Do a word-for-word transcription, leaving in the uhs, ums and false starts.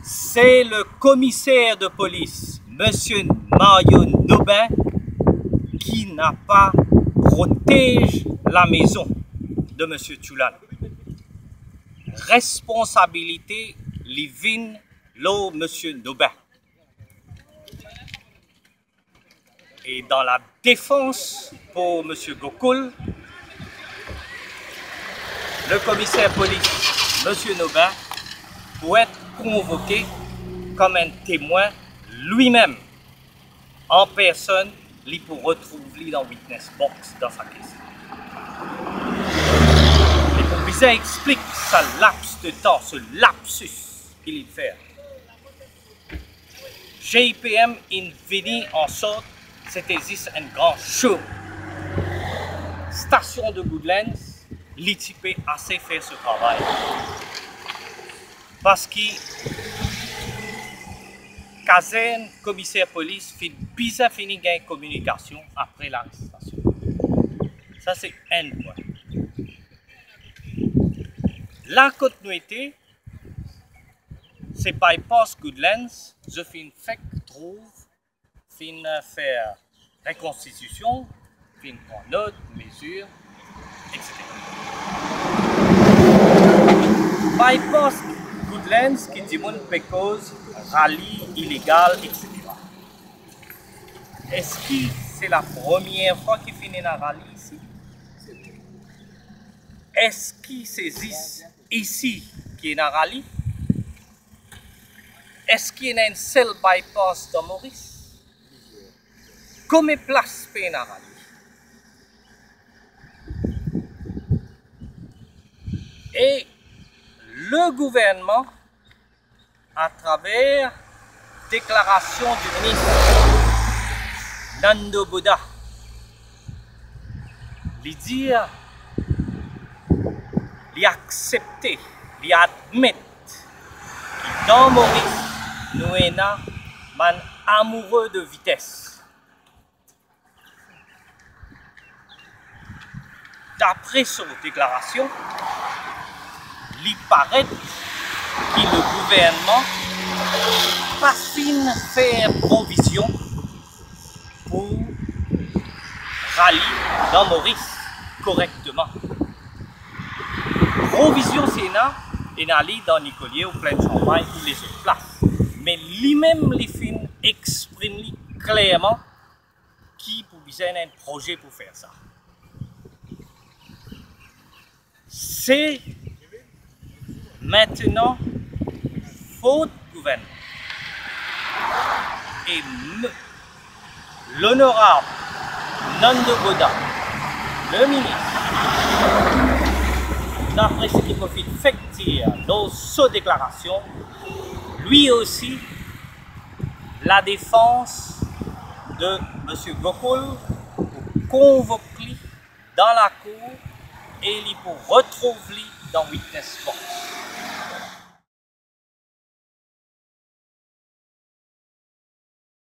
C'est le commissaire de police, Monsieur Mario Nobin, qui n'a pas protégé la maison de Monsieur Tchoulan. Responsabilite li vinn lor Monsieur Nobin. Et dans la défense pour Monsieur Gokul, le commissaire police, Monsieur Nobin, pou et konvoke kom enn temwin, limem, an personn, li pou retrouv li dan witness box dan sa kes. Li pou bizin explik sa laps de tan, se lapsus ki li fer. G I P M inn vini ansort, sete zis enn gran show. Stasion de Goodlands, li ti pe ase fer so travay. Parski kazern komiser polis finn bizin fini gagn kominikasion apre larestasion. Sa se enn pwin. La kot nou ete, se bypass Goodlands, zot finn fek trouv, finn fer rekonstriksion, finn pran not, mezir, etsetera. Bypass Goodlands ki dimoun pe koz rali ilegal, etsetera. Eski se la premie fwa ki finn ena rali isi? Eski se zis isi ki ena rali? Eski ena enn sel bypass dan Moris? Komie plas pe ena rali? E le gouvernman, atraver deklarasion di minis Nando Boda, li dir, li aksepte, li admet ki dan Moris nou ena bann amoure de vites. Dapre so deklarasion, li paret ki le gouvernman pa finn fer provizion pou rali dan Moris korekteman. Provizion si ena, ena li dan Nicolet, Plaine Champagne, tou lezot plas. Me limem li finn exprim li klerman ki pou bizin enn proze pou fer sa. Se aster fot gouvernman e m-, lonorab Nando Boda, le minis, dapre seki mo finn fek dir lor so deklarasion, li osi, ladefans de Misie Gokul pou konvok li dan lakour e li pou retrouv li dan witness box.